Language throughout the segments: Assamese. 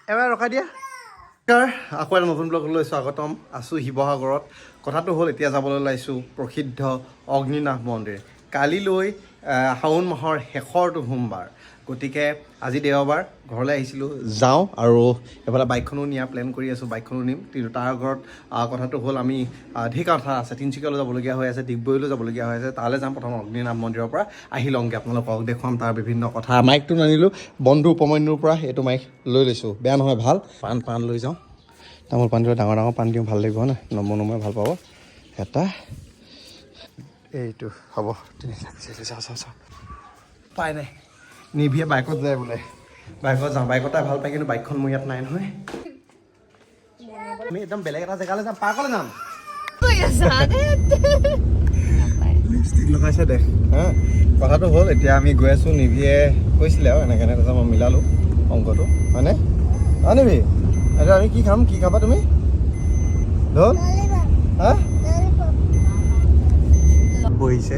এবাৰ ৰখাই দিয়া। নমস্কাৰ, আকৌ এটা নতুন ব্লগলৈ স্বাগতম। আছোঁ শিৱসাগৰত। কথাটো হ'ল, এতিয়া যাবলৈ ওলাইছোঁ প্ৰসিদ্ধ অগ্নিনাভ মন্দিৰ। কালিলৈ শাওণ মাহৰ শেষৰটো সোমবাৰ, গতিকে আজি দেওবাৰ, ঘৰলৈ আহিছিলোঁ, যাওঁ। আৰু এইফালে বাইকখনো নিয়াৰ প্লেন কৰি আছোঁ, বাইকখনো নিম। কিন্তু তাৰ ঘৰত কথাটো হ'ল, আমি ঢেৰ কথা আছে। তিনিচুকীয়ালৈ যাবলগীয়া হৈ আছে, ডিগবৈলৈ যাবলগীয়া হৈ আছে, তালৈ যাম। প্ৰথম অগ্নিনাভ মন্দিৰৰ পৰা আহি লওঁগৈ, আপোনালোকক দেখুৱাম তাৰ বিভিন্ন কথা। মাইকটো নানিলোঁ, বন্ধু উপমন্যুৰ পৰা এইটো মাইক লৈ লৈছোঁ। বেয়া নহয়, ভাল। পাণ পাণ লৈ যাওঁ, তামোল পাণ দিওঁ, ডাঙৰ ডাঙৰ পাণ দিওঁ, ভাল লাগিব ন, নমো নমোৱে ভাল পাব। এটা এইটো হ'ব, তিনি চাওঁ চাওঁ চাওঁ পাই নাই। নিভিয়ে বাইকত যায় বোলে, বাইকত যাওঁ, বাইকত তাই ভাল পায়, কিন্তু বাইকখন মোৰ ইয়াত নাই নহয়। আমি একদম বেলেগ এটা জেগালৈ যাম, পাৰ্কলৈ যাম। লিপষ্টিক লগাইছে দেখ। হা, কথাটো হ'ল, এতিয়া আমি গৈ আছোঁ। নিভিয়ে কৈছিলে আৰু এনেকৈ এনেকৈ, তাৰপিছত মই মিলালোঁ অংকটো, হয়নে? অঁ নিভি, এতিয়া আমি কি খাম? কি খাবা তুমি? ঢোল হা বহিছে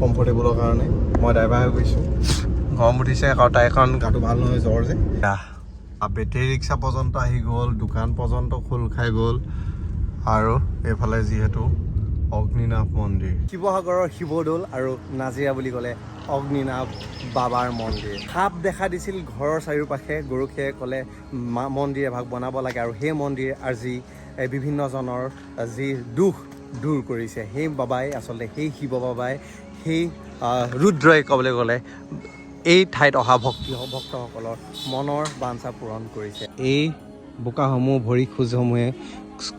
কমফৰ্টেবলৰ কাৰণে, মই ড্ৰাইভাৰ হৈ গৈছোঁ। গৰম উঠিছে কাৰণ তাইৰ, কাৰণ গাটো ভাল নহয়, জ্বৰ যে। বেটেৰী ৰিক্সা পৰ্যন্ত আহি গ'ল, দোকান পৰ্যন্ত খোল খাই গ'ল। আৰু এইফালে যিহেতু অগ্নিনাভ মন্দিৰ, শিৱসাগৰৰ শিৱদৌল আৰু নাজিৰা বুলি ক'লে অগ্নিনাভ বাবাৰ মন্দিৰ। সাপ দেখা দিছিল ঘৰৰ চাৰিওপাশে, গৰখীয়াই ক'লে মন্দিৰ এভাগ বনাব লাগে। আৰু সেই মন্দিৰ আজি বিভিন্নজনৰ যি দুখ দূৰ কৰিছে। সেই বাবাই আচলতে, সেই শিৱ বাবাই, সেই ৰুদ্ৰই ক'বলৈ গ'লে এই ঠাইত অহা ভক্তসকলৰ মনৰ বাঞ্ছা পূৰণ কৰিছে। এই বোকাসমূহ, ভৰি খোজসমূহে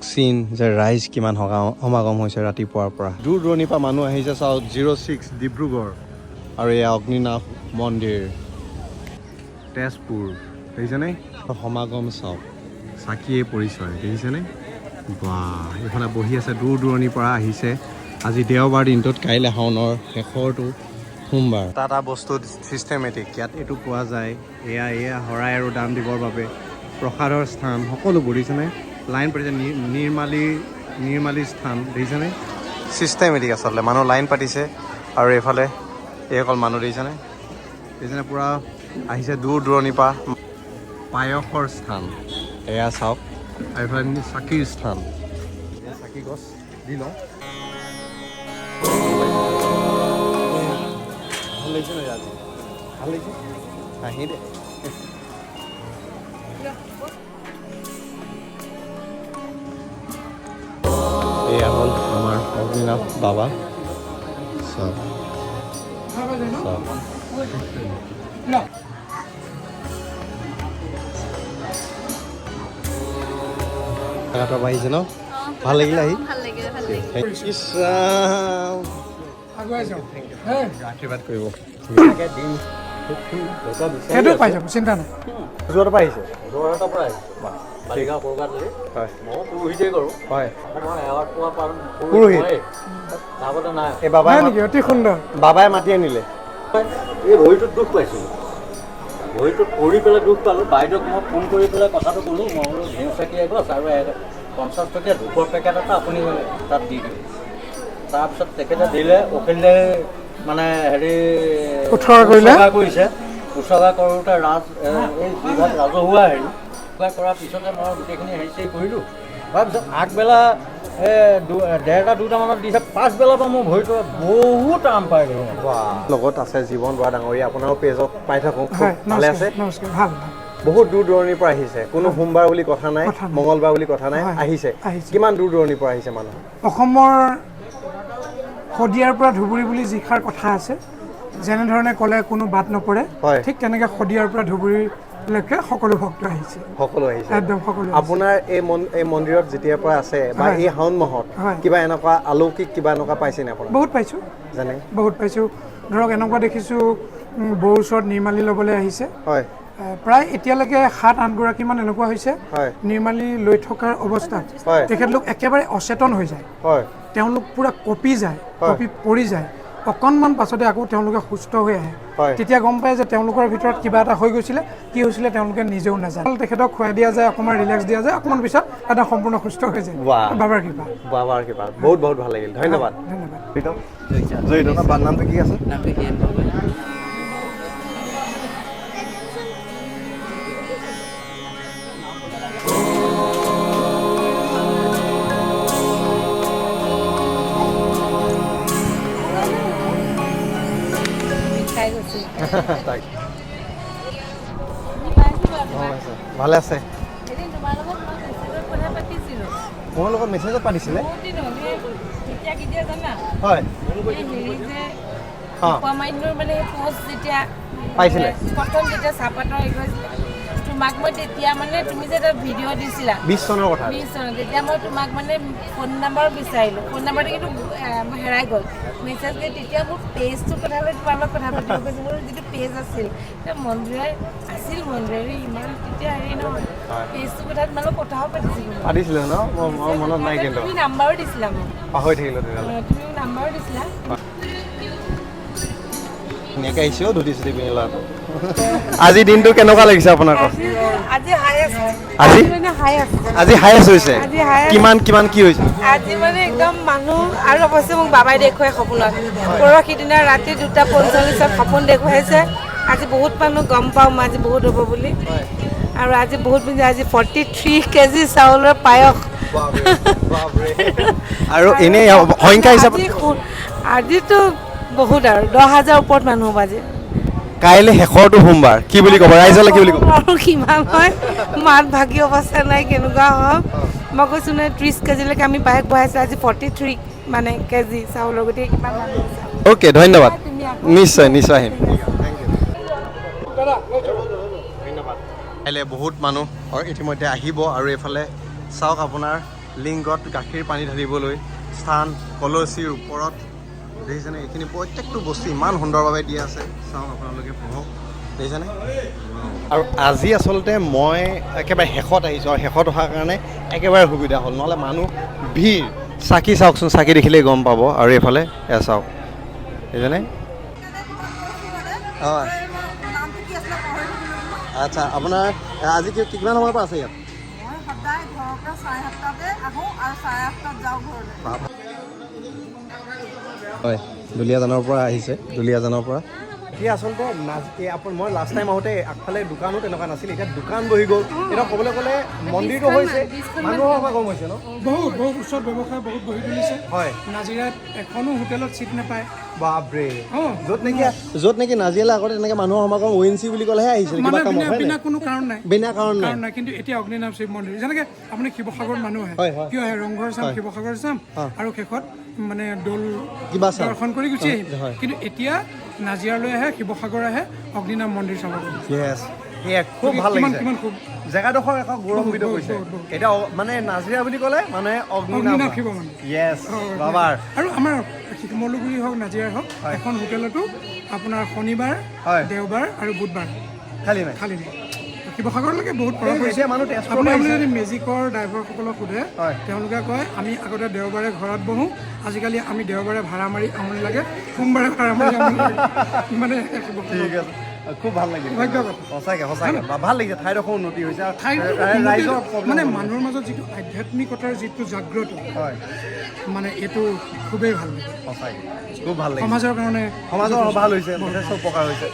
চিন যে ৰাইজ কিমান সমাগম হৈছে ৰাতিপুৱাৰ পৰা। দূৰ দূৰণিৰ পৰা মানুহ আহিছে। চাওক, 06 ডিব্ৰুগড় আৰু এয়া অগ্নিনাভ মন্দিৰ, তেজপুৰ, দেখিছেনে? সমাগম চাওক, চাকিয়ে পৰিচয়, দেখিছেনে? বাহ, এইফালে বহি আছে, দূৰ দূৰণিৰ পৰা আহিছে। আজি দেওবাৰ দিনটোত, কাইলৈ শাওনৰ শেষৰটো সোমবাৰ। এটা এটা বস্তু ছিষ্টেমেটিক ইয়াত এইটো পোৱা যায়। এয়া এয়া শৰাই আৰু দান দিবৰ বাবে প্ৰসাদৰ স্থান, সকলোবোৰ দেখিছেনে? লাইন পাতিছে, নিৰ্মালী স্থান, দেখিছেনে? ছিষ্টেমেটিক আচলতে, মানুহ লাইন পাতিছে। আৰু এইফালে এইসকল মানুহ দেখিছেনে? দেখিছেনে? পূৰা আহিছে দূৰ দূৰণিৰ পৰা। পায়সৰ স্থান এয়া চাওক। আৰু এইফালে চাকিৰ স্থান, এয়া চাকি গছ দি লওঁ। ভাল লাগিছে নাই আজি? ভাল লাগিছে, হাঁহি দে। এয়া হ'ল আমাৰ অগ্নিনাভ বাবা। চাওক চাওক। জেগাটোৰ পৰা আহিছে ন? ভাল লাগিলে আহি? ভাল লাগিলে, ভাল লাগিলে। ইছ ৰাম। আগুৱাই যাওক হে। আশীৰ্বাদ কৰিব। সেইটো পাই যাব, চিন্তা নাই। যোৰহাটৰ পৰা আহিছে? যোৰহাটৰ পৰা আহিছোঁ, বালিগাঁও কৰকাটলি। হয়। ময়ো পুৰোহিতেই কৰোঁ। হয়। মই এৱাৰ্ড পোৱা পাৰোঁ। পুৰোহিত? তাৰপতে নাই। এই বাবাই হয় নেকি? অতি সুন্দৰ। বাবাই মাতি আনিলে। এই ভৰিটোত দুখ পাইছিলোঁ, ভৰিটোত পৰি পেলাই দুখ পালোঁ। বাইদেউক মই ফোন কৰি পেলাই কথাটো ক'লোঁ। মই বোলো ঘিউ চাকি এগছ আৰু 50 টকীয়া ধূপৰ পেকেট এটা আপুনি তাত দি দিয়ক। তাৰপিছত তেখেতে দিলে। অখিল মানে হেৰি উৎসৰ্গা কৰিলে? উৎসৰ্গা কৰিছে। উৎসৰ্গা কৰোঁতে ৰাজ এই যিভাগ ৰাজহুৱা হেৰি, উৎসৰ্গা কৰাৰ পিছতে মই গোটেইখিনি হেৰি চেৰি কৰিলোঁ। তাৰপিছত আগবেলা 1:30 2টামানত দিছে। পাছবেলাৰ পৰা মোৰ ভৰিটো বহুত আৰাম পাই গ'লোঁ। লগত আছে জীৱন বৰা ডাঙৰীয়া, আপোনাৰো পেজত পাই থাকোঁ। খুব হয়। ভালে নমস্কাৰ। আছে? নমস্কাৰ, ভাল ভাল। বহুত দূৰ দূৰণিৰ পৰা আহিছে। কোনো সোমবাৰ বুলি কথা নাই, কথা নাই। মঙলবাৰ বুলি কথা নাই, হয়, আহিছে। আহিছে। কিমান দূৰ দূৰণিৰ পৰা আহিছে মানুহ? অসমৰ শদিয়াৰ পৰা ধুবুৰী বুলি যিষাৰ কথা আছে, যেনেধৰণে ক'লে কোনো বাদ নপৰে, হয়। ঠিক তেনেকৈ শদিয়াৰ পৰা ধুবুৰীলৈকে সকলো ভক্ত আহিছে। সকলো আহিছে। একদম সকলো আহিছে। আপোনাৰ এই মন্দিৰত যেতিয়াৰ পৰা আছে বা হয়। এই শাওণ মাহত হয়। কিবা এনেকুৱা আলৌকিক কিবা এনেকুৱা পাইছে নে আপোনাৰ? বহুত পাইছোঁ। যেনে? বহুত পাইছোঁ। ধৰক এনেকুৱা দেখিছোঁ, বৌৰ ওচৰত নিৰ্মালী ল'বলৈ আহিছে। হয়। প্ৰায় এতিয়ালৈকে 7 8গৰাকীমান এনেকুৱা হৈছে, হয়। নিৰ্মালী লৈ থকাৰ অৱস্থাত হয়। তেখেতলোক একেবাৰে অচেতন হৈ যায়। হয়। তেওঁলোক পূৰা কঁপি যায়, হয়। কঁপি পৰি যায়। অকণমান পাছতে আকৌ তেওঁলোকে সুস্থ হৈ আহে। হয়। তেতিয়া গম পায় যে তেওঁলোকৰ ভিতৰত কিবা এটা হৈ গৈছিলে, কি হৈছিলে তেওঁলোকে নিজেও নাজানে। তেখেতক খুৱাই দিয়া যায়, অকণমান ৰিলেক্স দিয়া যায়, অকণমান পিছত এটা সম্পূৰ্ণ সুস্থ হৈ যায়। বাহ। বাবাৰ কৃপা। বাবাৰ কৃপা। বহুত বহুত ভাল লাগিল, ধন্যবাদ। ধন্যবাদ। জড়িত ন? নামটো কি আছে? নামটো হিৰেণ গগৈ। ভালে আছে? এদিন তোমাৰ লগত মই মেছেজত কথা পাতিছিলোঁ। মোৰ লগত মেছেজত পাতিছিলে? বহুত দিন হ'ল। এই কেতিয়া কেতিয়া জানা? হয়। এই হেৰি যে অঁ উপমান্যৰ মানে পোষ্ট যেতিয়া পাইছিলে? প্ৰথম যেতিয়া চাহপাতৰ হেৰি কৰিছিলে, তোমাক মই তেতিয়া মানে তুমি যে এটা ভিডিঅ' দিছিলা 20 চনৰ কথা। 20 চনত, তেতিয়া মই তোমাক মানে ফোন নাম্বাৰ বিচাৰিলোঁ, ফোন নাম্বাৰটো কিন্তু মোৰ হেৰাই গ'ল। মেছেজ কৰি তেতিয়া মোৰ পেজটোৰ কথা লৈ তোমাৰ লগত কথা পাতিব কৈছোঁ। মোৰ যিটো পেজ আছিল মন্দিৰে আছিল, মন্দিৰে ইমান তেতিয়া হেৰি নহয়, পেজটোৰ কথা তোমাৰ লগত কথাও পাতিছিলোঁ মই। পাতিছিলে ন? মোৰ মনত নাই কিন্তু। তুমি নাম্বাৰো দিছিলা মোক। পাহৰি থাকিলোঁ তেতিয়াহ'লে। তুমি মোক নাম্বাৰো দিছিলা। ধুনীয়াকৈ আহিছে অ' ধুতি চুতি পিন্ধি ল'ৰাটো। আজি দিনটো কেনেকুৱা লাগিছে আপোনাৰ? কওক। আজি হায়েষ্ট। আজি? মানে হায়েষ্ট। আজি হায়েষ্ট হৈছে? আজি highest। কিমান কিমান কি হৈছে? আজি মানে একদম মানুহ। আৰু অৱশ্যে মোক বাবাই দেখুৱাই সপোনত, পৰহি দিনা ৰাতি 2:45ত সপোন দেখুৱাইছে, আজি বহুত মানুহ, গম পাওঁ মই আজি বহুত হ'ব বুলি। আৰু আজি বহুত পিন্ধি, আজি 43 কেজি চাউলৰ পায়স। আৰু এনেই সংখ্যা হিচাপত? আজিতো বহুত আৰু 10,000 ওপৰত মানুহ হ'ব আজি। কাইলৈ শেষৰটো সোমবাৰ, কি বুলি ক'ব ৰাইজলৈ, কি বুলি ক'ব? আৰু কিমান হয়, মাত ভাগি অৱস্থা নাই, কেনেকুৱা হয়। মই কৈছোঁ নহয়, 30 কেজিলৈকে আমি পায়স বহাইছোঁ, আজি 43 মানে কেজি চাউলৰ, গতিকে কিমান মানুহ হৈছে। অ'কে, ধন্যবাদ। তুমি আকৌ। নিশ্চয় নিশ্চয় আহিম। কাইলৈ বহুত মানুহ ইতিমধ্যে আহিব। আৰু এইফালে চাওক, আপোনাৰ লিংগত গাখীৰ পানী ঢালিবলৈ স্থান, কলচীৰ ওপৰত দেখিছেনে? এইখিনি প্ৰত্যেকটো বস্তু ইমান সুন্দৰভাৱে দিয়া আছে। চাওক আপোনালোকে, পঢ়ক, দেখিছেনে? আৰু আজি আচলতে মই একেবাৰে শেষত আহিছোঁ আৰু শেষত অহাৰ কাৰণে একেবাৰে সুবিধা হ'ল, নহ'লে মানুহ ভিৰ। চাকি চাওকচোন, চাকি দেখিলেই গম পাব। আৰু এইফালে এয়া চাওক, দেখিছেনে? হয়। আচ্ছা, আপোনাৰ আজি কিমান সময়ৰ পৰা আছে ইয়াত? মই সদায় ঘৰৰ পৰা 7:30তে আহোঁ আৰু 8:30ত যাওঁ ঘৰলৈ। হয়, দুলীয়াজানৰ পৰা আহিছে, দুলীয়াজানৰ পৰা। এতিয়া আচলতে এই মই লাষ্ট টাইম আহোঁতে আগফালে দোকানো তেনেকুৱা নাছিল, এতিয়া দোকান বহি গ'ল। এতিয়া ক'বলৈ গ'লে মন্দিৰটো হৈছে, মানুহৰ সমাগম হৈছে ন? বহুত বহুত ওচৰত ব্যৱসায় বহুত গঢ়ি তুলিছে। হয়। নাজিৰাত এখনো হোটেলত চিট নাপায়। বাপৰে! অঁ। য'ত নেকি নাজিৰালৈ আগতে তেনেকৈ মানুহৰ সমাগম অ' এন জি চি বুলি ক'লেহে আহিছিল কিবা মানে কামত, বিনা হয় বিনা নাই? কোনো কাৰণ নাই। বিনা কাৰণ নাই। কাৰণ নাই। কিন্তু এতিয়া অগ্নিনাভ শিৱ মন্দিৰ, যেনেকে আপুনি শিৱসাগৰ মানুহ আহে, হয়, হয়। কিয় আহে? ৰংঘৰ চাম, শিৱসাগৰ চাম আৰু শেষত মানে দৌল কিবা চাম। দৰ্শন কৰি গুচি আহিম। হয়। কিন্তু এতিয়া নাজিৰালৈ আহে, শিৱসাগৰ আহে, অগ্নিনাভ মন্দিৰ চাব। য়েছ, সেয়া খুব ভাল কিমান লাগিছে। কিমান খুব জেগাডোখৰ এখন গৌৰৱান্বিত বহুত, কৰিছে। বহুত, বহুত। এতিয়া মানে নাজিৰা বুলি ক'লে মানে অগ্নিনাভ অগ্নিনাভ শিৱ মন্দিৰ। য়েছ, বাবাৰ। আৰু আমাৰ শিমলুগুৰি হওক, নাজিৰাই হওক, এখন হোটেলতো আপোনাৰ শনিবাৰ, দেওবাৰ আৰু বুধবাৰ খালী নাই। খালী নাই। শিৱসাগৰলৈকে বহুত পৰা এই কৰিছে। এতিয়া মানুহ তেজপুৰৰ আপুনি পৰা আপুনি আহিছে। যদি মেজিকৰ ড্ৰাইভাৰসকলক সোধে, তেওঁলোকে কয়, আমি আগতে দেওবাৰে ঘৰত বহোঁ, আজিকালি আমি দেওবাৰে ভাড়া মাৰি আমনি লাগে, সোমবাৰে ভাড়া মাৰি আমনি লাগে। মানে ঠিক আছে, খুব ভাল লাগিল। ভাগ্যৰ কথা। সঁচাকে সঁচাকে ভাল লাগিছে। ঠাইডোখৰ উন্নতি হৈছে আৰু ঠাইৰ ৰাইজৰ problem মানে হোৱা নাই। মানুহৰ মাজত যিটো আধ্যাত্মিকতাৰ যিটো জাগ্ৰত, মানে এইটো খুবেই ভাল লাগে। সঁচাকে খুব ভাল লাগিছে। সমাজৰ কাৰণে। সমাজৰ ভাল হৈছে, যথেষ্ট উপকাৰ হৈছে।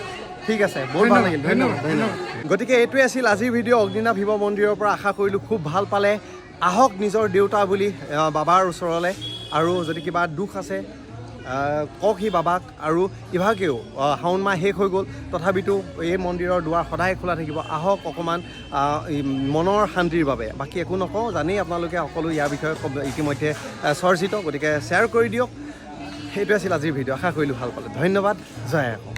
ঠিক আছে, বহুত ভাল লাগিল, ধন্যবাদ, ধন্যবাদ। গতিকে এইটোৱে আছিল আজিৰ ভিডিঅ' অগ্নিনাভ শিৱ মন্দিৰৰ পৰা। আশা কৰিলোঁ খুব ভাল পালে। আহক নিজৰ দেউতা বুলি বাবাৰ ওচৰলৈ, আৰু যদি কিবা দুখ আছে কওক সি বাবাক। আৰু ইভাগেও শাওণ মাহ শেষ হৈ গ'ল, তথাপিতো এই মন্দিৰৰ দুৱাৰ সদায় খোলা থাকিব। আহক অকণমান এই মনৰ শান্তিৰ বাবে। বাকী একো নকওঁ, জানেই আপোনালোকে সকলো ইয়াৰ বিষয়ে ইতিমধ্যে চৰ্চিত। গতিকে শ্বেয়াৰ কৰি দিয়ক। সেইটোৱে আছিল আজিৰ ভিডিঅ', আশা কৰিলোঁ ভাল পালে। ধন্যবাদ, জয় অসম।